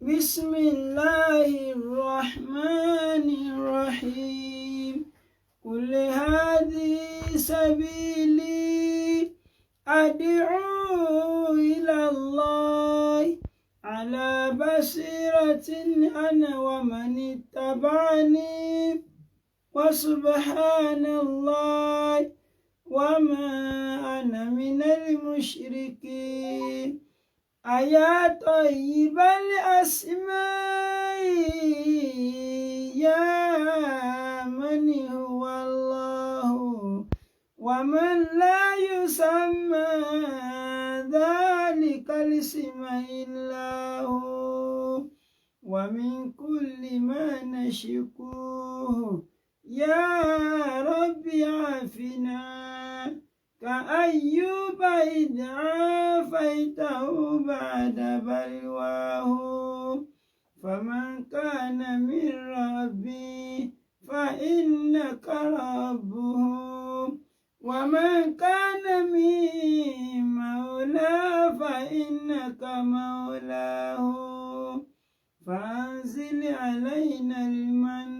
بسم الله الرحمن الرحيم. قل هذه سبيلي أدعو إلى الله على بصيرة أنا ومن اتبعني، وسبحان الله وما أنا من المشركين. أيا طيب الأسماء، يا من هو الله ومن لا يسمى ذلك الاسم إلا هو، ومن كل ما نشكوه يا رب عافنا، كأيوب إذ عافيته بعد بلواه، فمن كان من ربي فإنك ربه، ومن كان من مولاه فإنك مولاه، فأنزل علينا المن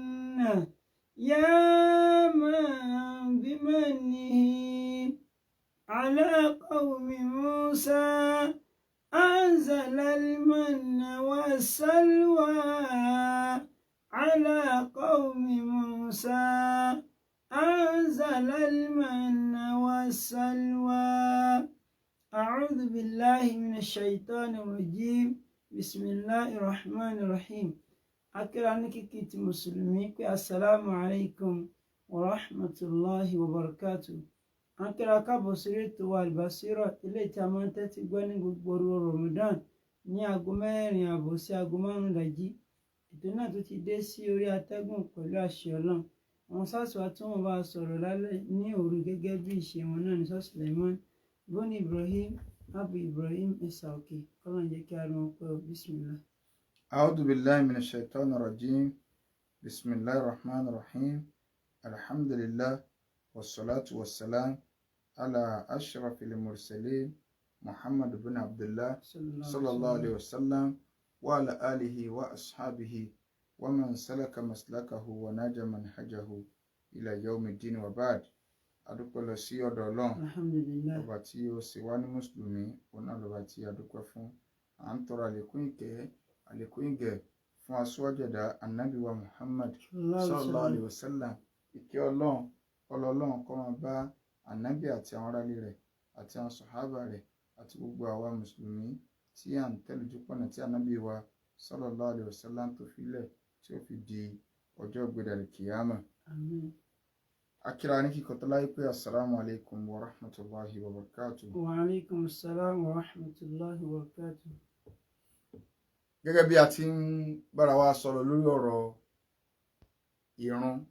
يا من بمنه على قوم موسى أنزل المن والسلوى، على قوم موسى أنزل المن والسلوى. أعوذ بالله من الشيطان الرجيم. بسم الله الرحمن الرحيم. Akíra ní kíkí ti mùsùlùmí pé السلام عليكم ورحمة الله وبركاته. Akíra káàbọ̀ sí ètò wa Albasira, ilé tí a máa ń tẹ́tí gbọ́ ní gbogbo òru Ramadan ní aago 4:30 sí aago 5 ìdájí. Ètò náà tó ti dé sí orí atẹ́gùn pẹ̀lú àṣẹ Ọlọ́run. Àwọn sáàsì wa tí wọ́n bá sọ̀rọ̀ lálẹ́ ní òru gẹ́gẹ́ bí ìṣe wọn náà ní Sọ́ọ̀sì Suleiman bóní Ibrahim Abu Ibrahim Ẹ̀sà Òkè. Kọ́lọ́n jẹ́ kí a rí wọn pẹ́ o. بسم الله. أعوذ بالله من الشيطان الرجيم. بسم الله الرحمن الرحيم. الحمد لله والصلاة والسلام على أشرف المرسلين محمد بن عبد الله صلى الله عليه وسلم وعلى آله وأصحابه ومن سلك مسلكه ونهج منهجه إلى يوم الدين، وبعد. Adúpẹ́ lọ sí ọ̀dọ̀ Ọlọ́run, الحمد لله. ọba tí ó ṣe wá ní mùsùlùmí, òun náà lọ́ba tí a dúpẹ́ fún. À ń tọrọ àlékún ìkẹ́, àlékún ìgẹ̀ fún aṣíwájú ẹ̀dá, Ànábì wa Muhammad صلى الله عليه وسلم. Ìkẹ́ Ọlọ́run, ọlọ́run kó máa bá Ànábì àti àwọn aráàlú rẹ̀ àti àwọn sàhábà rẹ̀ àti gbogbo àwa mùsùlùmí tí à ń tẹ̀lé ojúpọ̀nà tí Ànábì wa صلى الله عليه وسلم tó filẹ̀ tí ó fi di ọjọ́ ìgbédàlẹ̀ kìyàmà. آمين. Akíra ní kíkọ́ tó láyé pé السلام عليكم ورحمة الله وبركاته. وعليكم السلام ورحمة الله وبركاته. Gẹ́gẹ́ bí a ti ń bára wa sọ̀rọ̀ lórí ọ̀rọ̀ ìrun,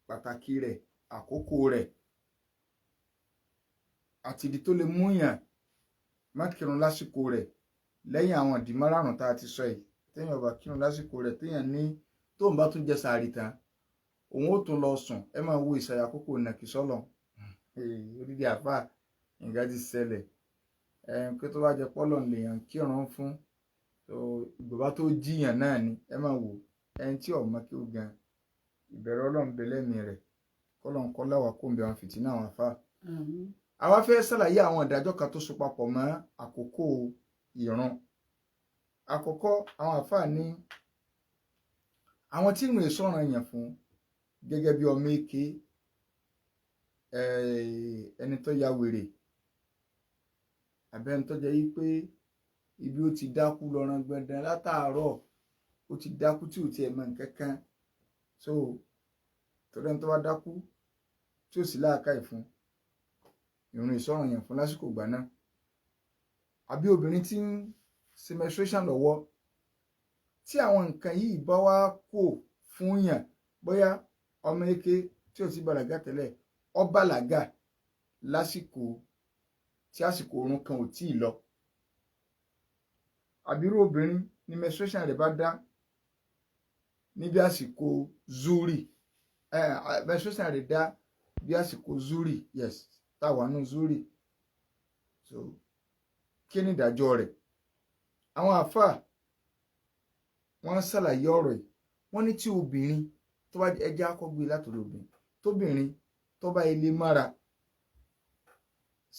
pàtàkì rẹ̀, àkókò rẹ̀ àti ìdí tó lè múyàn má kírun lásìkò rẹ̀, lẹ́yìn àwọn ìdí márààrún tá a ti sọ yìí, téèyàn bá kírun lásìkò rẹ̀, téèyàn ní tóun bá tún jẹ sàárì tán, òun ó tún lọ sùn. Ẹ máa wo ìsàyà àkókò nàkì sọ́lọ̀ odidi àfà. Nǹkan ti ṣẹlẹ̀ pé tó bá jẹ pọ́lọ̀ lèèyàn kírun fún ìgbàbá tó jiyàn náà ni. Ẹ máa wò ẹni tí ọmọ kí ó gan ìbẹ̀rù Ọlọ́run bẹ lẹ́mìí rẹ̀, kọ́lọ́n kọ́ láwà kó ń bẹ àwọn fìtínà àwọn afá. Àmín. Àwa fẹ́ ṣàlàyé àwọn ìdájọ́ kan tó so papọ̀ mọ́ àkókò ìrun. Àkọ́kọ́, àwọn àfáà ní àwọn tí ìrun ìsọ̀ràn èèyàn fún, gẹ́gẹ́ bí ọmọ èké, ẹni tó ya wèrè, àbí ẹni tó jẹ́ yí pé ibi ó ti dákú lọ́rán gbẹ̀dẹ̀ látàárọ̀, ó ti dákú tí ò tiẹ̀ mọ̀ nǹkan kan. So torí ẹni tó bá dákú tí ò sí láàkàì fún, ìrun ìsọ̀ràn yẹn fún lásìkò ìgbà náà. Àbí obìnrin tí ń ṣe menstruation lọ́wọ́, tí àwọn nǹkan yìí bá wá kò fún yàn, bóyá ọmọ eke tí ò ti bàlágà tẹ́lẹ̀, ó bàlágà lásìkò tí àsìkò oorun kan ò tíì lọ, àbírú obìnrin ní menstruation rẹ̀ bá dá níbi àsìkò zuri, menstruation rẹ̀ dá bí àsìkò zuri, yes, táwa nù zuri. So kí ni ìdájọ́ rẹ̀? Àwọn àáfàá Wọ́n ṣàlàyé ọ̀rọ̀ yìí. Wọ́n ní tí obìnrin tó bá ẹjẹ́ akọ́gbé látòrí obìnrin, tóbìnrin tó bá ilé mára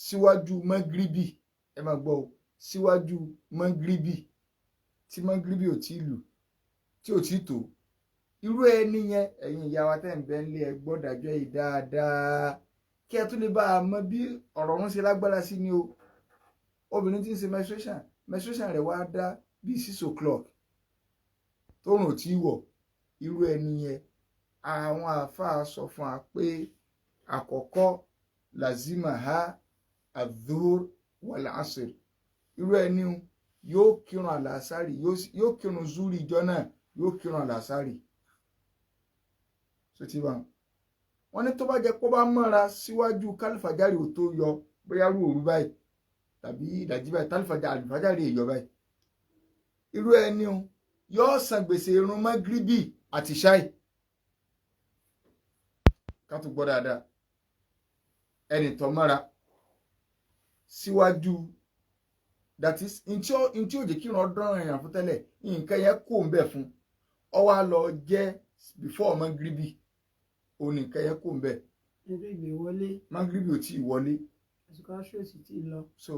síwájú mọ́gíríbì, ẹ máa gbọ́ o, síwájú mọ́gíríbì, tí mọ́gíríbì ò tí lù, tí ò tí tó, irú ẹni yẹn, ẹ̀yin ìyá wa tẹ́ ń bẹ ń lé, ẹ gbọ́ dájọ́ yìí dáadáa kí ẹ tún lè bá a mọ bí ọ̀rọ̀ ń ṣe lágbára sí ni o. Obìnrin tí ń ṣe menstruation rẹ̀ wá dá bíi 6 o'clock, tóòrùn ò tí ì wọ̀, irú ẹni yẹn, àwọn àáfàá sọ fún wa pé àkọ́kọ́, lazima ha adhuhr wal asr, irú ẹni yóò kírun àlàsárì, yóò kírun zúrì ìjọ náà, yóò kírun àlàsárì. So ti bá wọn ní tó bá jẹ́ kó bá mọ́ra síwájú kálífàjárì ò tó yọ, bóyá rú òru báyìí tàbí ìdajì báyìí, tálífàjárì èyọ báyìí, irú ẹni yóò san gbèsè irun mọ́gíríbì àti ṣáì. Ká tó gbọ́ dáadáa, ẹni tó mọ́ra síwájú, that is, ntí ó jẹ́ kí ìran dán èèyàn fún tẹ́lẹ̀, nǹkan yẹn kò ń bẹ̀ fún ọ, wá lọ jẹ́ before mọ́gíríbì, òun nǹkan yẹn kò ń bẹ̀. Mọ́gíríbì wọlé. Mọ́gíríbì ò tí ì wọlé. Àsìkò aṣọ sì ti lọ. So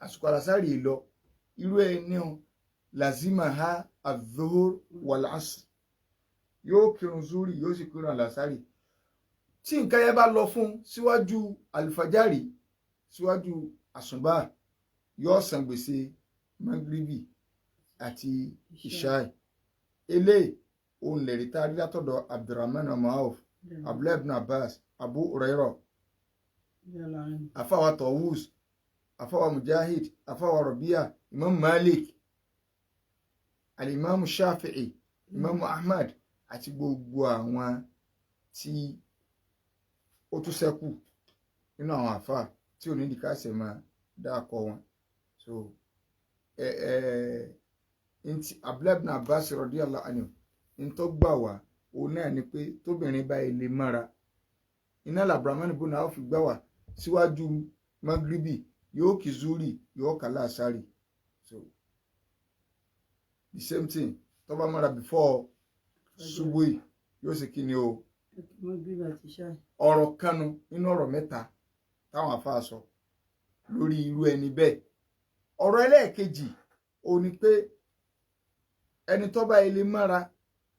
àsìkò àlàsárì lọ, irú ẹni o, lazima ha adhuhur wal asr, yóò kírun zuri, yóò sì kírun àlàsárì. Tí nǹkan yẹn bá lọ fún síwájú alifajari, síwájú àsùnbà, yóò san gbèsè magribi àti ìṣáì. Eléyìí òun lè rí tá a rí látọ̀dọ̀ Abdulrahman ọmọ Auf, Abdullahi ibn Abbas, Abu Hurairah, afawa Tawus, afawa Mujahid, afawa Rabia, Imam Malik, alimami Shafi'i, Imam Ahmad àti gbogbo àwọn tí ó tún ṣẹ́kù nínú àwọn àfa tí ò ní ìdíkà ṣe máa dákọ wọn. So ẹ ẹ ntí Abdullahi ibn Abbas radiyallahu anhu ntọ́ gbà wá, òun náà ni pé tóbìnrin bá ilé mọ́ra iná làbúrámánì bùnà ó fi gbà wá síwájú magribi, yóò kí zuri, yóò kà láàsárì. So the same thing, tó bá mọ́ra before subui, yóò sì kí ni o, ọ̀rọ̀ kanu nínú ọ̀rọ̀ mẹ́ta táwọn àfáà sọ lórí irú ẹni bẹ́ẹ̀. Ọ̀rọ̀ ẹlẹ́ẹ̀kejì ó ní pé ẹni tó bá ilé mọ́ra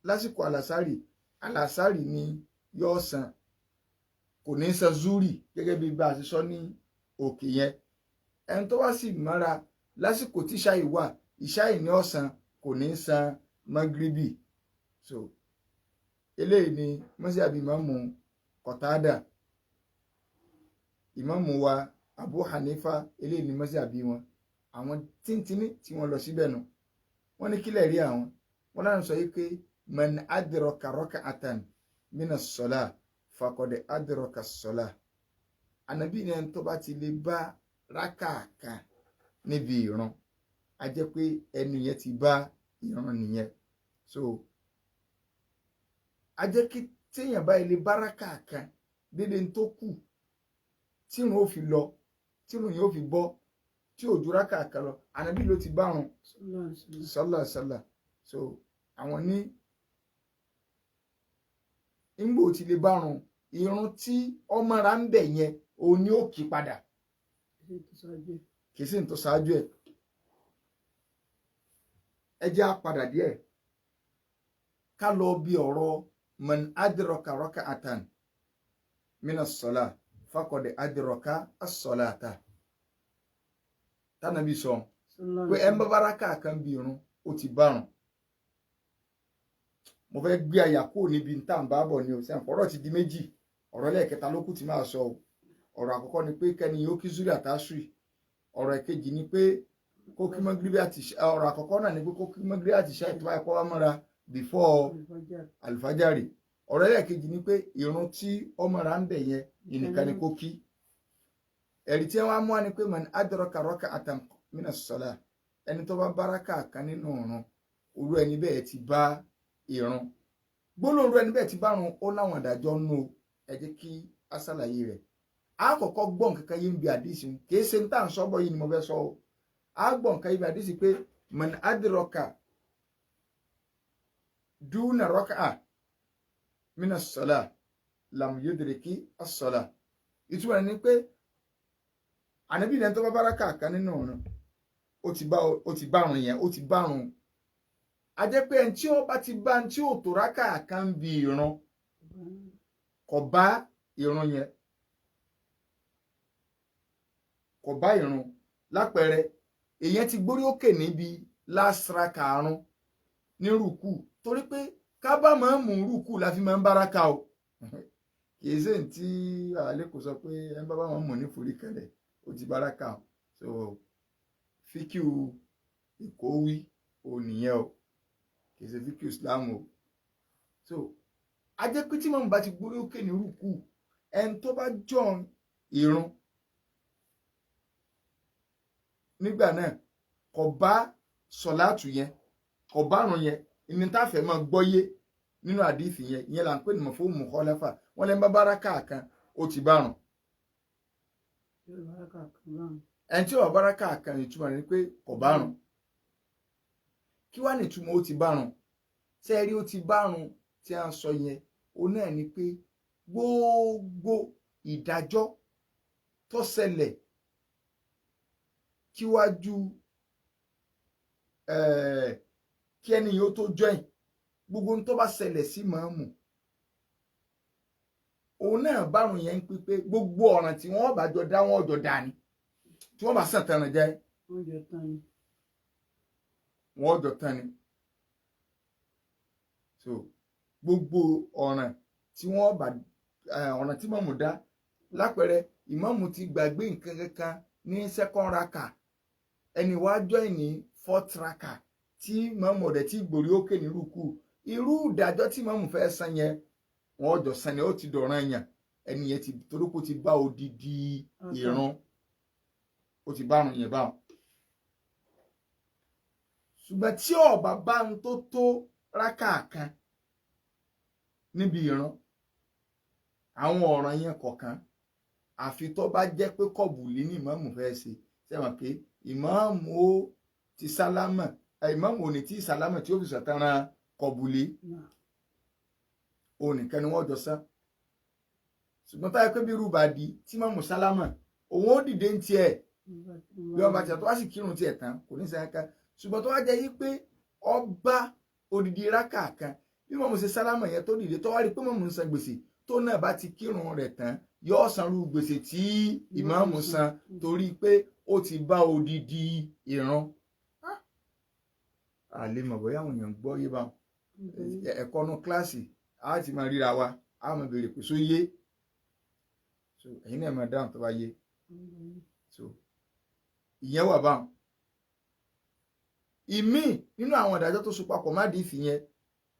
lásìkò àlàsárì, àlàsárì ni yóò san, kò ní san zuri gẹ́gẹ́ bí bá a ṣe sọ ní òkè yẹn. Ẹni tó bá sì mọ́ra lásìkò tí ìṣáì wà, ìṣáì ní ọ̀sán, kò ní san magribi. So eléyìí ni mọ́síàbí ìmáàmù Kọ̀tádà, ìmáàmù wa Abu Hanifa, eléyìí ni mọ́síàbí wọn, àwọn tíntínní tí wọ́n lọ síbẹ̀ nù. Wọ́n ní kílẹ̀ rí àwọn, wọ́n láwọn sọ yìí pé man adraka rak'atan mina s-salah faqad adraka s-salah. Ànábì ní ẹni tó bá ti lè bá rákà kan níbi ìran, a jẹ́ pé ẹni yẹn ti bá ìran nìyẹn. So a jẹ́ kí téèyàn bá ilé bá rákà kan dédé tó kù tírun ó fi lọ, tírun yẹn ó fi bọ́, tí ò ju rákà kan lọ, Ànábì ló ti bá run sọlá sọlá. So àwọn ní ńgbò tí lè bárun, irun tí ọmọra ń bẹ̀ yẹn, òun ni ó kí padà, kì í sì ń tó ṣáájú ẹ̀. Ẹ jẹ́ á padà díẹ̀ ká lọ bí ọ̀rọ̀ man adraka rak'atan mina s-salah faqad adraka as-salata tánàbí sọ pé ẹ ń bá báraka kan bí irun, ó ti bárun. Mo fẹ́ gbé àyà kúrò níbi tá à ń bá bọ̀ ni o, sẹ́yìn ọ̀rọ̀ ti di méjì, ọ̀rọ̀ lẹ́ẹ̀kẹta ló kù tí máa sọ o. Ọ̀rọ̀ àkọ́kọ́ ni pé kẹ́ni yóò kí zuri àtàṣùrì. Ọ̀rọ̀ ẹ̀kejì ni pé kó kí mọ́gíríbì àti, ọ̀rọ̀ àkọ́kọ́ náà ni pé kó kí mọ́gíríbì àti ṣáì tó bá yẹ kó wá mọ́ra before àlùfájàrì. Ọ̀rọ̀ ẹlẹ́ẹ̀kejì ni pé ìrun tí ọmọ ra ń bẹ̀ yẹn ìnìkan ni kó kí. Ẹ̀rí tí wọ́n á mú wa ni pé man adraka rak'atan mina s-salah, ẹni tó bá báraka kan nínú ọ̀run, orú ẹni bẹ́ẹ̀ ti bá ìrun. Gbólóhùn orú ẹni bẹ́ẹ̀ ti bá run, ó láwọn ìdájọ́ nù. Ẹ jẹ́ kí á ṣàlàyé rẹ̀. A kọ́kọ́ gbọ́ nǹkan kan yìí ń bi àdìsí, kì í ṣe ń tà ń sọ́bọ̀ yìí ni mo fẹ́ sọ o. A gbọ́ nǹkan yìí ń bi àdìsí pé man adraka dúnà rọ́kà mina sọ́lá lam yudriki as-sọ́lá. Ìtumọ̀ rẹ̀ ni pé ànábì lẹ́ni tó bá báraka kan nínú ọ̀run ó ti bárun yẹn, ó ti bárun. A jẹ́ pé ẹni tí ó bá ti bá ẹni tí ò tó rákà kan bí ìran kò bá ìran yẹn, kò bá ìrun. Lápẹẹrẹ, èèyàn ti gbórí òkè níbi last raka àrùn ní rúkú, torí pé kábà máa ń mú rúkú la fi máa ń báraka o. Kìí ṣe ní tí àlékò sọ pé ẹni bá máa ń mú ní forí kalẹ̀ ó ti báraka o. So fíkìú ìkówí ò nìyẹn o, kìí ṣe fíkìú Islam o. So a jẹ́ pé tí màmú bá ti gbórí òkè ní rúkú, ẹni tó bá jọ ìrun nígbà náà kò bá sọ̀láàtù yẹn, kò bá àrùn yẹn. Ìní táfẹ́ máa gbọ́yé nínú àdìsí yẹn, ìyẹn là ń pè ní mọ̀fó mùkọ́lẹ́fà. Wọ́n lẹ́ ń bá báràkà kan ó ti bá àrùn. Ẹni tí ó bá báràkà kan, ìtumọ̀ rẹ̀ ni pé kò bá àrùn. Kí wá ní ìtumọ̀ ó ti bá àrùn? Ṣé ẹ rí ó ti bá àrùn tí a ń sọ yẹn, ó náà ni pé gbogbo ìdájọ́ tó ṣẹlẹ̀ kíwájú kí ẹni yóò tó join, gbogbo ohun tó bá ṣẹlẹ̀ sí màámù òun náà bárùn yẹn ń pípé gbogbo ọ̀ràn tí wọ́n bá jọ dá wọ́n jọ dá ni, tí wọ́n bá sàn tẹ̀ràn jẹ́ wọ́n jọ tán ni. So gbogbo ọ̀ràn tí wọ́n bá ọ̀ràn tí màmú dá, lápẹẹrẹ ìmáàmù ti gbàgbé nǹkan kankan ní second raka, ẹni wá join ní fourth raka tí màmú ọ̀dẹ̀ tí gbòrí òkè ní rúkú, irú ìdájọ́ tí màmú fẹ́ san yẹn wọ́n jọ san ni, ó ti dọ̀ràn yàn. Ẹni yẹn ti torí kó ti bá odidi ìrun, ó ti bá àrùn yẹn báwọn. Ṣùgbọ́n tí ọ̀bà bá ń tó tó rákà kan níbi ìran, àwọn ọ̀ràn yẹn kọ̀ọ̀kan, àfi tó bá jẹ́ pé kọ̀bùlí ní ìmáàmù fẹ́ ṣe. Sẹ́wọ̀n pé ìmáàmù ó ti sálámà, ìmáàmù ò ní tí sálámà tí ó fi sọ̀tàn kọ̀bùlí, òun nìkan ni wọ́n jọ sán. Ṣùgbọ́n táyà pé bí rúbà di tí ìmáàmù sálámà, òun ó dìde ń tiẹ̀ bí wọ́n bá tiẹ̀ tó wá sì kírun tiẹ̀ tán, kò ní sẹ́yìn kan. Ṣùgbọ́n tó wá jẹ́ yí pé ọba odidi rákà kan, bí mọ̀mú ṣe sálámà yẹn tó dìde tó wá rí pé mọ̀mú ń san gbèsè, tó náà bá ti kírun rẹ̀ tán, yóò sanrú gbèsè tí ìmáàmù san, torí pé ó ti bá odidi ìran. Àlè mọ̀ bóyá àwọn èèyàn gbọ́ yé bá ẹ̀kọ́ nu kíláàsì, á ti máa ríra wa, á máa béèrè pé só yé. So ẹ̀yin náà máa dáhùn tó bá yé. So ìyẹn wà báwọn. Ìmíì nínú àwọn ìdájọ́ tó so papọ̀ má dìísì yẹn,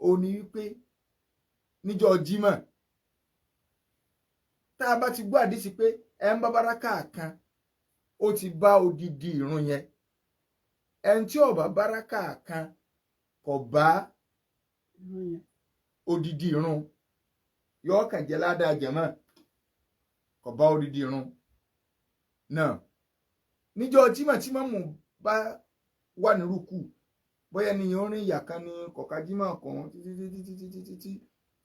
ó ní wípé níjọ́ Jímọ̀ tá a bá ti gbọ́ àdìsí pé ẹ ń bá báràkà kan ó ti bá odidi ìrun yẹn, ẹni tí ó bá báràkà kan kò bá odidi ìrun, yóò kàn jẹ́ ládàá jẹ̀mọ́, kò bá odidi ìrun náà. Níjọ́ Jímọ̀ tí mọ̀mú bá wà ní rúkú, bóyá ni yóò rìn ìyà kan ní kọ̀ọ̀ká Jímọ̀ kan títí títí títí títí,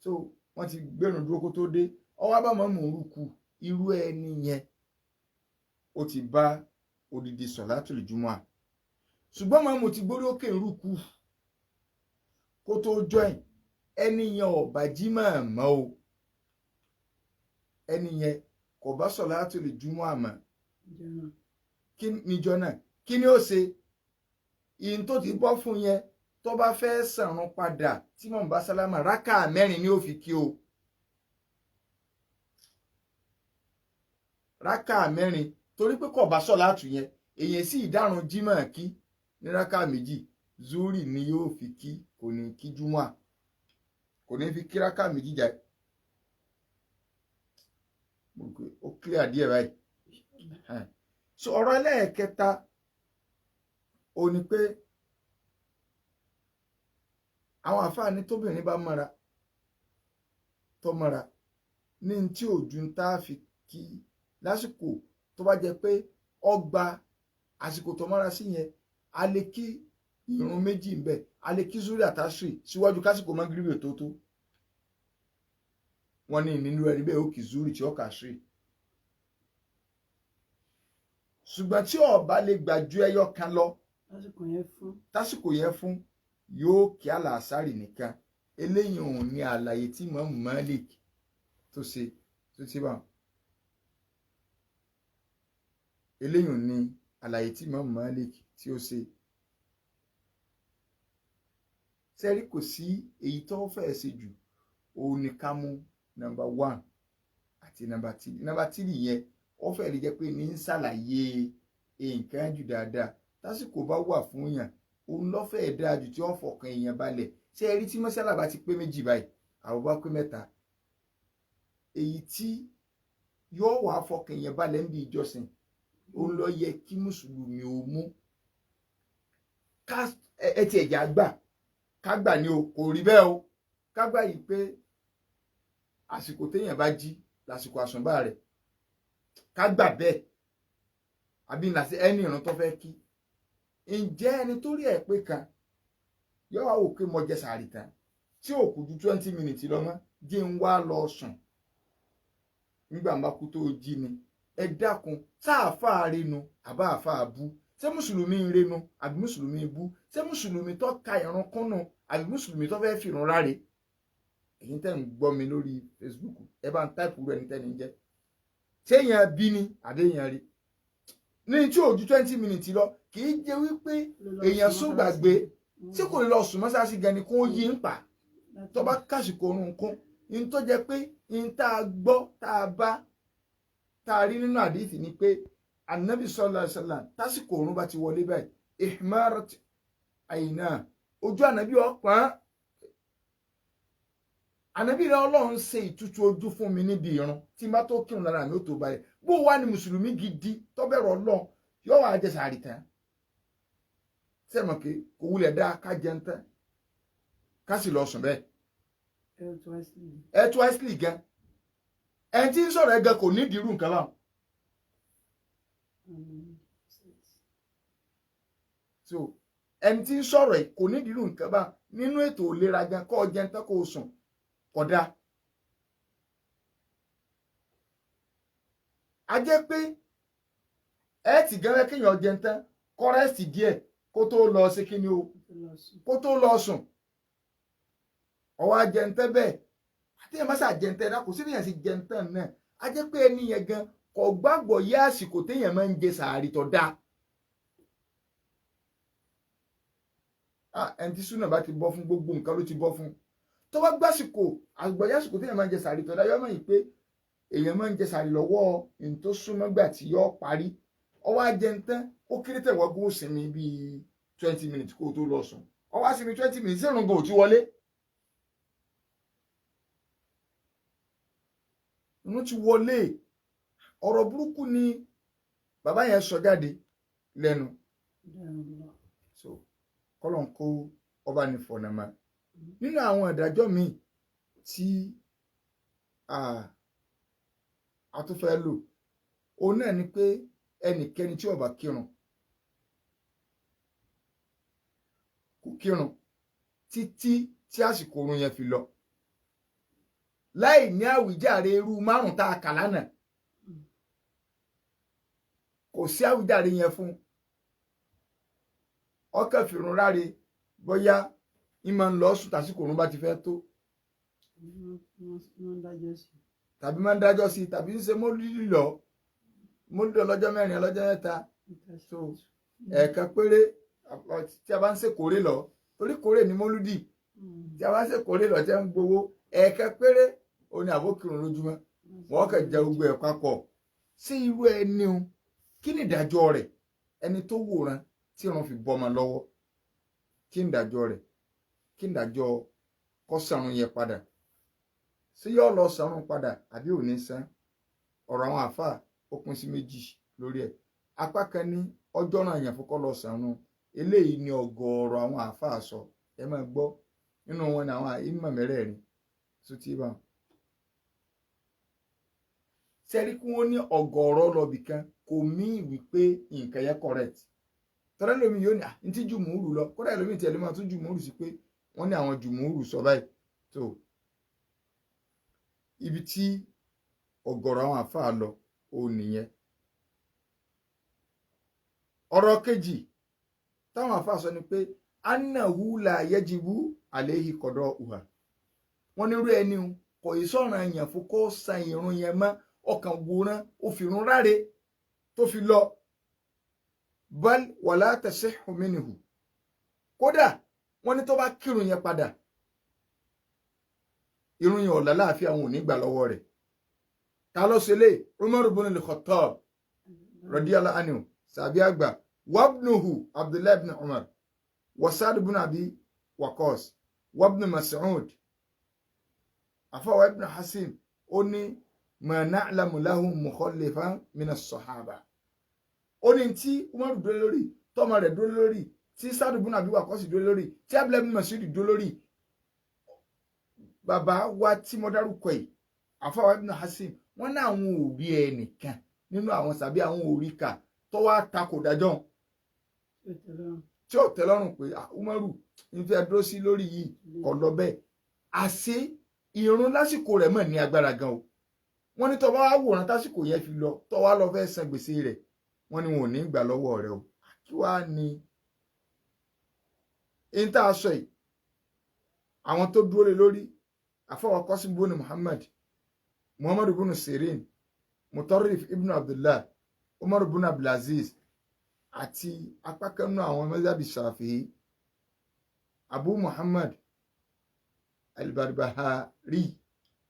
so wọ́n ti gbẹ̀rùn dúró kó tó dé, ọwọ́ bá mọ̀mú rúkú, irú ẹni yẹn ó ti bá odidi sọ̀látùl jumu'a. Ṣùgbọ́n mọ̀mú ti gbórí òkè rúkú kó tó join, ẹni yẹn ò bá Jímọ̀ mọ́ o, ẹni yẹn kò bá sọ̀látùl jumu'a mọ́ níjọ́ náà. Kí ni ó ṣe? Ìyìn tó ti bọ́ fún yẹn, tó bá fẹ́ sàrun padà tí mọ̀mú bá sálámà, rákà mẹ́rin ni ó fi kí o, rákà mẹ́rin, torí pé kò bá sọ̀látù yẹn. Èyàn sì dárun Jímọ̀ kí ní rákà méjì, zuri ni yóò fi kí, kò ní kí júmọ́, kò ní fi kí rákà méjì jáde. Ó clear díẹ̀ báyìí. So ọ̀rọ̀ ẹlẹ́ẹ̀kẹta ó ní pé àwọn àfáàní tóbìnrin bá mọ́ra tó mọ́ra ní tí òjú ń tá a fi kí lásìkò tó bá jẹ́ pé ọgbà àsìkò tó mọ́ra sí yẹn, a lè kí Ìrun méjì ń bẹ, a lè kí zuri àtàṣì síwájú kásìkò mọ́gíríbì tó tó. Wọ́n ní nínú ẹni bẹ́ẹ̀ ó kì zuri tí ó kà sí. Ṣùgbọ́n tí ó bá lè gbà ju ẹyọ kan lọ tásìkò yẹn fún, yóò kí àlàásárì nìkan. Eléyìí òun ni àlàyé tí Imam Malik tó ṣe tó ti bá. Eléyìí ni àlàyé tí Imam Malik tí ó ṣe. Sẹ́rí kò sí èyí tó fẹ́ ṣe jù, òun ni ká mú nọ́mbà 1 àti nọ́mbà 3. Nọ́mbà 3 yẹn ó fẹ́ lè jẹ́ pé ní ń ṣàlàyé nǹkan jù dáadáa. Tásìkò bá wà fún yàn, òun lọ́fẹ̀ẹ́ dáa jù tí ó fọkàn èèyàn balẹ̀. Ṣé ẹ rí tí mọ́sálà bá ti pé méjì báyìí, àwọn bá pé mẹ́ta, èyí tí yóò wá fọkàn èèyàn balẹ̀ níbi ìjọsìn, òun ló yẹ kí mùsùlùmí ò mú. Ká ẹ ti ẹ̀já gbà, ká gbà ní o, kò rí bẹ́ẹ̀ o. Ká gbà yìí pé àsìkò téèyàn bá jí lásìkò àsùnbà rẹ̀, ká gbà bẹ́ẹ̀, àbí nàṣẹ ẹni ìrun tó fẹ́ kí. Ǹjẹ́ ẹni tó rí ẹ̀ pé kan yóò wá wò pé mo jẹ sàárì tán tí ò kù ju 20 minutes lọ mọ́, jẹ́ ń wá lọ sùn nígbà bá kú tó jí ni. Ẹ dákun, sáàfáà renu àbá àfáà bú? Ṣé mùsùlùmí ń renu àbí mùsùlùmí bú? Ṣé mùsùlùmí tó ka ìrun kúnnù àbí mùsùlùmí tó fẹ́ fìrun ráre? Ẹ̀yin tẹ́ ń gbọ́ mi lórí Facebook, ẹ bá ń táìpù rẹ̀ ní tẹ́ni jẹ́. Ṣé èèyàn bí ni àbí èèyàn rí? Ní tí ò ju 20 minutes lọ, kì í jẹ́ wípé èèyàn sún gbàgbé tí kò lè lọ sùn mọ́sáàsì gan ni kó yí ń pa. Tó bá kásìkò orun kún, ní tó jẹ́ pé ní tá a gbọ́ tá a bá tá a rí nínú àdìsí ni pé Ànábì sallallahu alaihi wasallam tásìkò orun bá ti wọlé báyìí, ihmarat àyìnà, ojú Ànábì ọ̀pọ̀n. Ànábì rẹ Ọlọ́run ṣe ìtútù ojú fún mi níbi ìrun tí n bá tó kírun lára mi ó tó balẹ̀. Bó wà ní mùsùlùmí gidi tó bẹ̀rù Ọlọ́run yóò wá jẹ sàárì tán? Sẹ́mọ̀ pé kò wulẹ̀ dáa ká jẹun tán ká sì lọ sùn bẹ́ẹ̀. Ẹ twice gan. Ẹni tí ń sọ̀rọ̀ ẹ gan kò nídìí irú nǹkan báwọn. So ẹni tí ń sọ̀rọ̀ ẹ kò nídìí irú nǹkan báwọn. Nínú ètò ìlera gan, kó jẹun tán kó sùn kódà. A jẹ́ pé ẹ ti gẹ́rẹ́ kéèyàn jẹun tán kọ́rẹ́sì díẹ̀ kó tó lọ sí kíni o, kó tó lọ sùn. Ọwọ́ ajẹntẹ́ bẹ́ẹ̀, àti ẹ̀ máa ṣàjẹntẹ́ náà kò sí bí èèyàn ṣe jẹntẹ́ náà. A jẹ́ pé ẹni yẹn gan kò gbàgbọ́ yé àsìkò téèyàn máa ń jẹ sàárì tó dáa. Ẹni tí súnà bá ti bọ́ fún, gbogbo nǹkan ló ti bọ́ fún. Tó bá gbàsìkò àgbọ̀yé àsìkò téèyàn máa ń jẹ sàárì tó dáa, yọ mọ̀ yìí pé èèyàn máa ń jẹ sàárì lọ́wọ́ ní tó súnmọ́ gbà tí yọ parí. Ọwọ́ ajẹntẹ́ ó kéré tẹ̀wọ́gún ó sinmi bíi 20 minutes kó o tó lọ sùn. Ọwọ́ á sinmi 20 minutes, ìrùn gan ò ti wọlé. Inú ti wọlé. Ọ̀rọ̀ burúkú ni bàbá yẹn sọ jáde lẹ́nu. So kọ́lọ̀ ń kó ọba ní fọ̀nàmọ́. Nínú àwọn ìdájọ́ míì tí a tún fẹ́ lò, òun náà ni pé ẹnikẹ́ni tí ó bá kírun kò kírun títí tí àsìkò oorun yẹn fi lọ, láì ní àwíjàre irú márùn tá a kà lánàá, kò sí àwíjàre yẹn fún. Ọkàn fìrun ráre, bóyá ìmọ̀ ń lọ sùn tàsìkò oorun bá ti fẹ́ tó, tàbí máa ń dájọ́ sí, tàbí ń ṣe mọ́lúdì lọ mọ́lúdì ọlọ́jọ́ mẹ́rin ọlọ́jọ́ mẹ́ta. So ẹ̀ẹ̀kan péré tí a bá ń ṣe kórè lọ, torí kórè ni mọ́lúdì, tí a bá ń ṣe kórè lọ tí a ń gbowó, ẹ̀ẹ̀kan péré ó ní àbókìrun lójúmọ́, wọ́n kàn jẹ gbogbo ẹ̀ papọ̀. Sí irú ẹni o, kí ni ìdájọ́ rẹ̀? Ẹni tó wòran tí irun fi bọ́mọ lọ́wọ́, kí ni ìdájọ́ rẹ̀? Kí ni ìdájọ́ kó sanrun yẹn padà? Ṣé yóò lọ sanrun padà àbí ò ní san? Ọ̀rọ̀ àwọn àáfàá ó pín sí méjì lórí ẹ̀. Apá kan ní ọjọ́ náà yẹn fún kó lọ sanrun. Eléyìí ni ọ̀gọ̀ọ̀rọ̀ àwọn àáfàá sọ. Ẹ máa gbọ́ nínú wọn ni àwọn ìmọ̀ mẹ́rẹ̀ẹ̀rin tó ti bá wọn. Sẹ́rí kí wọ́n ní ọ̀gọ̀ọ̀rọ̀ lọ́bì kan kò mí wípé nǹkan yẹn correct. Tọ́lá lómi yóò ní à ní tí jùmùúrù lọ, kódà lómi tiẹ̀ ló máa tún jùmùúrù sí pé wọ́n ní àwọn jùmùúrù sọ báyìí. Tó ibi tí ọ̀gọ̀rọ̀ àwọn àfáà lọ ó nìyẹn. Ọ̀rọ̀ kejì táwọn àfáà sọ ni pé annahu la yajibu alayhi qada'uha. Wọ́n ní irú ẹni kò í sọ̀ràn èèyàn fún kó san ìrun yẹn mọ́, ọkàn wòran ó fi irun ráre tó fi lọ. Bal wala tasihhu minhu. Kódà wọ́n ní tó bá kírun yẹn padà, irun yẹn ọ̀la láàfin àwọn ò ní gbà lọ́wọ́ rẹ̀. Ta ló ṣe lé? Umar ibn al-Khattab radiyallahu anhu, sàbí àgbà, wabnuhu Abdullahi ibn Umar, wa Sa'd ibn Abi Waqqas, wabnu Mas'ud. Àfọwọ́ ibn Hasim ó ní ma na'lamu lahum mukhalifan min as-sahaba. Ó ní tí Umar dúró lórí, tọ́mọ rẹ̀ dúró lórí, tí Sa'd ibn Abi Waqqas dúró lórí, tí Abdullahi ibn Mas'ud dúró lórí, bàbá wa tí mo dárúkọ yìí, àfọwọ́ ibn Hasim, wọ́n ní àwọn ò rí ẹnìkan nínú àwọn sàbí, àwọn ò rí kà tó wá takò dájọ́ tí ó tẹ́ lọ́rùn pé Umaru ń fẹ́ dúró sí lórí yìí kò lọ bẹ́ẹ̀. Àṣé ìrun lásìkò rẹ̀ mọ̀ ní agbára gan o. Wọ́n ní tó bá wá wòran tásìkò yẹn fi lọ, tó wá lọ fẹ́ san gbèsè rẹ̀, wọ́n ní wọn ò ní gbà lọ́wọ́ rẹ̀ o. Kí wàá ní in tá a sọ yìí, àwọn tó dúró lé lórí, àfọwọ́ Qasim ibn Muhammad, Muhammad ibn Sirin, Mutarrif ibn Abdullah, Umar ibn Abdulaziz àti apá kan nínú àwọn mazhabi Shafi'i, Abu Muhammad al-Barbahari,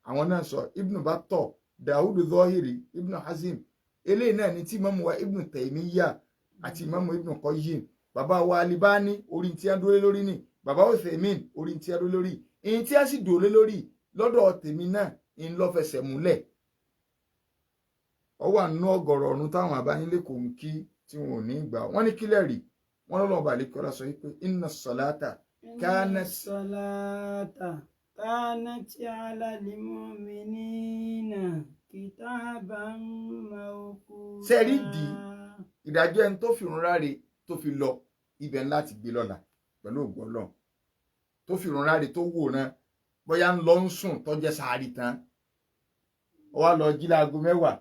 àwọn náà sọ, Ibn Battah, Dawud Zahiri, Ibn Hazim, eléyìí náà ní tí Imamu wa Ibn Taymiyyah àti Imamu Ibn Qayyim, bàbá wa Alibani orí tí a dúró lórí ni, bàbá Uthaymin orí tí a dúró lórí, ìyìn tí a sì dúró lórí lọ́dọ̀ tèmi náà ń lọ fẹsẹ̀ múlẹ̀. Ọwọ́ àánú ọ̀gọ̀rọ̀ ọ̀run táwọn àbáyínlé kò ń kí tí wọn ò ní gbà. Wọ́n ní kílẹ̀ rí wọ́n lọ́lọ́ ọba àlékọ́lá sọ wípé inna salata Inna salata kanat ala lil-mu'minina kitaban mawquta. Sẹ́rí di ìdájọ́ ẹni tó fi rún ráre tó fi lọ ibẹ̀ ńlá ti gbé lọ́la pẹ̀lú ògbó Ọlọ́run, tó fi rún ráre tó wòran bóyá ń lọ ń sùn tó jẹ́ sàárì tán, ó wá lọ jí láago 10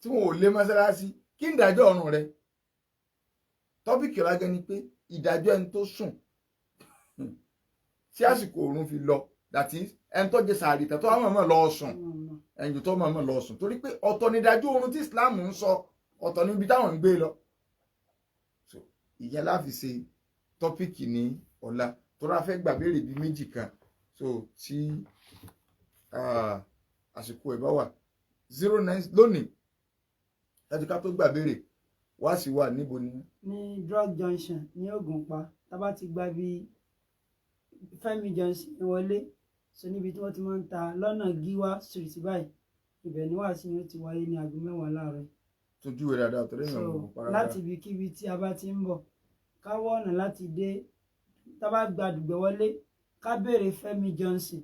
tí wọn ò lé mọ́sálásí, kí ń dájọ́ ọ̀run rẹ̀? Tọ́pìkì ọ̀la ni pé ìdájọ́ ẹni tó sùn tí àsìkò òrun fi lọ, that is ẹni tó jẹ sàárì tán tó wá mọ̀ọ́mọ̀ lọ sùn, ẹni tó mọ̀ọ́mọ̀ lọ sùn, torí pé ọ̀tọ̀ ni ìdájọ́ oorun tí Islam ń sọ, ọ̀tọ̀ níbi táwọn ń gbé lọ. So ìyẹn la fi ṣe tọ́pìkì ní ọ̀la, tó rà fẹ́ gbà béèrè bíi méjì kan, so tí àsìkò ẹ̀ bá wà 09 lónìí láti ká tó gbà béèrè wá sí wà níbo ni. Ní drug junction ní Ògùnpa, tá bá ti gba bí Fẹ́mi Johnson wọlé, so níbi tí wọ́n ti máa ń ta lọ́nà Gíwá street báyìí, ibẹ̀ ni wàásù ni ó ti wáyé ní aago 10 láàárọ̀. Tójú rẹ̀ dáadáa torí so èèyàn ò parada. Láti ibikíbi tí a bá ti ń bọ̀, ká wọ́ ọ̀nà láti dé, tá bá gba àdùgbẹ́ wọlé, ká béèrè Fẹ́mi Johnson,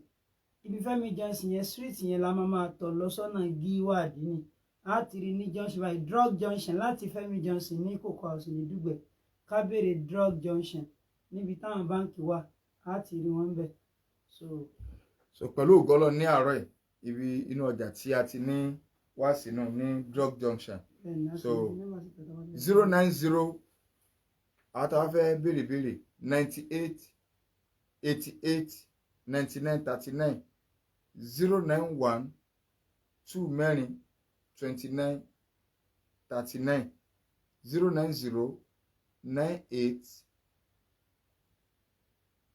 ibi Fẹ́mi Johnson yẹn street yẹn la máa tọ̀ lọ sọ́nà Gíwá àdínì, a ti rí ní junction báyìí, drug junction, láti Fẹ́mi Johnson ní Cocoa House ní Dùgbẹ̀, ká béèrè drug junction níbi táwọn báǹkì wà, a ti rí wọn bẹ̀. So pẹ̀lú ògọ́lọ́ ní àárọ̀ yìí, ibi inú ọjà tí a ti ní wá sínú ní drug junction. So 090 àwọn táwọn fẹ́ béèrè béèrè 98 88 99 39, 091 2 mẹ́rin 29 39, 090 98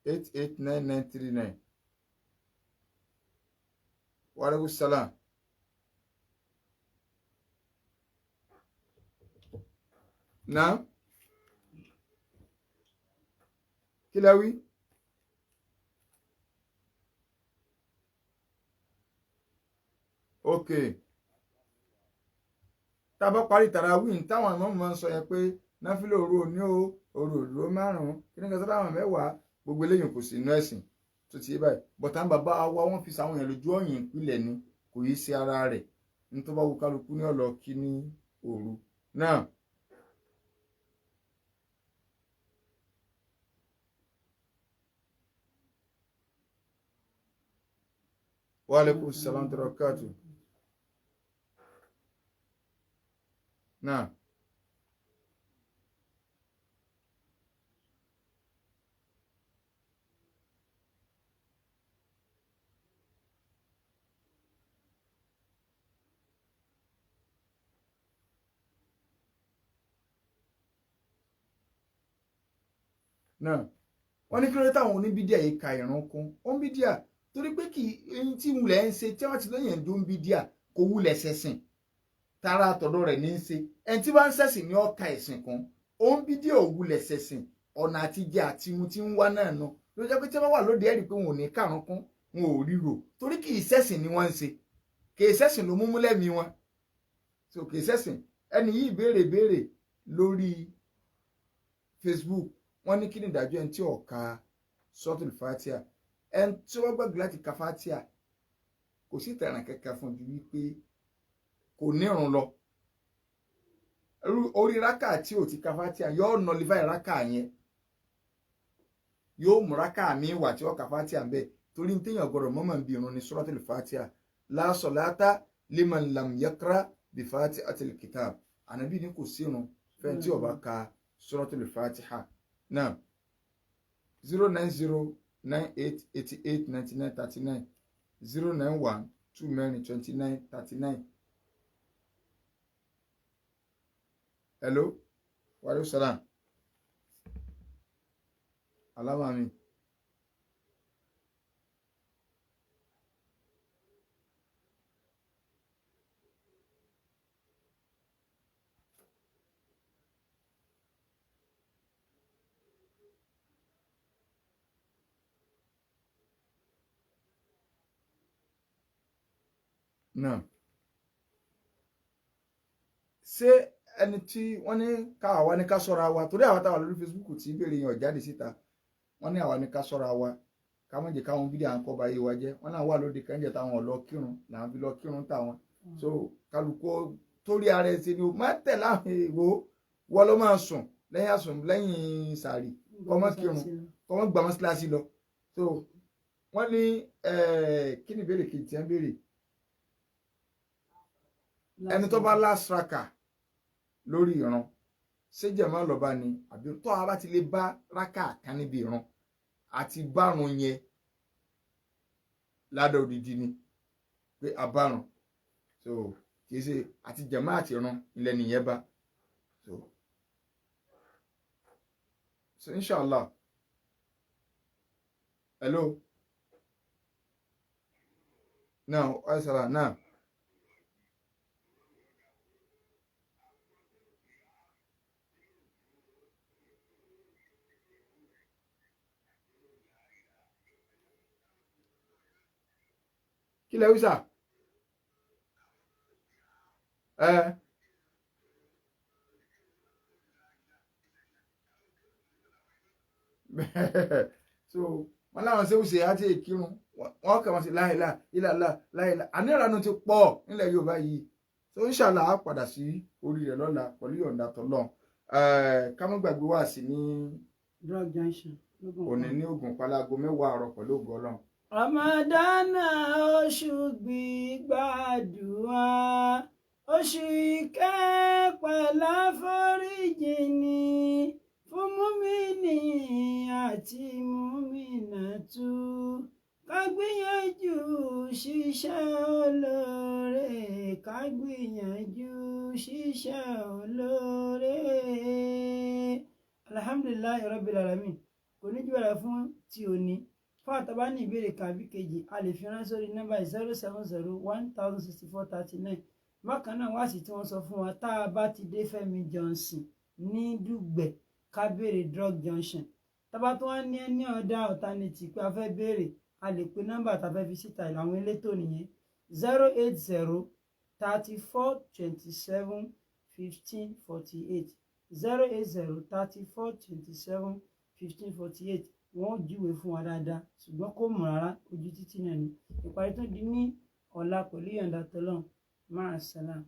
88 99 39. Wa alaikum salam. Náà kí lẹ wí? Ok, tá a bá parí tàràwí táwọn àmọ́ máa ń sọ yẹn pé náfìlà òru òní o, òru òdúró 5 kí ní kan sọ́dọ̀ àwọn 10, gbogbo eléyìí kò sí inú ẹ̀sìn tó ti yé báyìí. Bọ̀tà bàbá wa wọ́n fi sàwọn èèyàn lójú ọ̀yìn ìpìlẹ̀ ni, kò yí sí ara rẹ̀ ní tó bá wù kálukú ní ọ̀lọ́ kí ní òru náà. Wa alaikum salam barakatu. Náà. Náà wọ́n ní kí ló dé táwọn oníbídíà yìí ka ìrun kún oníbídíà, torí pé kì í tí wulẹ̀ ń ṣe tí wọ́n ti lóyìn ẹ̀dùn oníbídíà kò wulẹ̀ ṣẹ̀sìn tara àtọ̀dọ̀ rẹ̀ ní í ṣe. Ẹni tí bá ń ṣẹ̀sìn ní ọ̀ka ẹ̀sìn kan, oníbídíà ò wulẹ̀ ṣẹ̀sìn, ọ̀nà àtijẹ àti mu tí ń wá náà nu ló jẹ́ pé tí wọ́n wà lóde ẹ̀rí pé wọn ò ní kàrún kún, wọn ò ríro, torí kì í ṣẹ̀sìn ni wọ́n ń ṣe, kì í ṣẹ̀sìn ló múmú lẹ́mìí wọn. So kì í ṣẹ̀sìn. Ẹni yìí béèrè béèrè lórí Facebook, wọ́n ní kí ni ìdájọ́ ẹni tí ó ka suratul Fatiha, ẹni tí wọ́n gbàgbé láti ka Fatiha, kò sí ìtẹ̀ràn kankan fún ju wípé kò nírun lọ. Orí rákà tí ò ti ka Fatiha yóò nọlifáì rákà yẹn, yóò mú rákà mi wà tí ó ka Fatiha ń bẹ, torí ní téèyàn gbọdọ̀ mọ́mọ́ ń bi irun ní suratul Fatiha. La salata liman lam yaqra bi Fatihatil kitab, ànábì ní kò sírun fẹ́ni tí ó bá ka suratul Fatiha. Now, 090 98 88 99 39, 091 2 29 39. Hello, wa alaikum salam. Alama mi. Náà ṣé ẹni tí wọ́n ní ká àwa ní ká ṣọ́ra wa, torí àwa táwa lórí Facebook tí ìbéèrè yẹn ò jáde síta, wọ́n ní àwa ní ká ṣọ́ra wa ká má jẹ́ káwọn fídíò à ń kọ́ ba yé wa jẹ́. Wọ́n náà wà lóde kẹ́ńjẹ́ táwọn ò lọ kírun làwọn fi lọ kírun táwọn. So kálukú torí ara ẹ̀ ṣe ni o má tẹ̀ láwọn èrò wọ́n ló máa sùn lẹ́yìn àsùn lẹ́yìn sàárì kọ́ mọ́ kírun kọ́ mọ́ gbà mọ́síláṣí lọ. So wọ́n ní kí ni ìbéèrè kejì tí wọ́n béèrè? Ẹni tó bá lásìraka lórí ìran ṣé jẹ̀mọ́ lọ́ba ni àbí tó a bá ti lè bá rákà kan níbi ìran àti bárun yẹn ládàá odidi ni pé abárun, so kìí ṣe àti jẹ̀mọ́ àti ìran ilẹ̀ nìyẹn bá. So inshallah. Hello, now asala now. Kí lẹ wí sà? Ẹ so wọn láwọn ṣe wùsẹ àti ìkírun wọn kà wọn sí láìlà ìlàlà láìlà ànírànú ti pọ̀ nílẹ̀ Yorùbá yìí. So inshallah á padà sí orí rẹ̀ lọ́la pẹ̀lú yọ̀ǹda tọlọ́run. Ká má gbàgbé wá sí ní drug junction òní ní Ògùnpa láago 10 àárọ̀ pẹ̀lú ògo Ọlọ́run. Ramadana oṣù gbígbàdúrà, oṣù ìkẹ́ pẹ̀lú àforíjì ni fún múmínì àti múmínàtú. Ká gbìyànjú ṣiṣẹ́ olóore, ká gbìyànjú ṣiṣẹ́ olóore. Alhamdulillahi Rabbil Alamin. Kò ní jù bẹ́ẹ̀ lọ fún ti òní. Fún àtàbá ní ìbéèrè kàbí kejì, a lè fi ránṣẹ́ sórí nọ́mbà 070 1064 39. Bákan náà wá sí tí wọ́n sọ fún wa tá a bá ti dé Fẹ́mi Johnson ní Dùgbẹ̀ ká béèrè drug junction. Tábà tó wá ní ní ọ̀dà alternative pé a fẹ́ béèrè, a lè pe nọ́mbà tá a fẹ́ fi síta àwọn elétò nìyẹn 080 34 27 15 48, 080 34 27 15 48. Wọ́n júwe fún wa dáadáa, ṣùgbọ́n kò mọ̀ rárá, ojú títì náà ni. Ìparí tó di ní ọ̀la pẹ̀lú ìyọ̀ǹda tọ́lọ́run. Máa sálàm.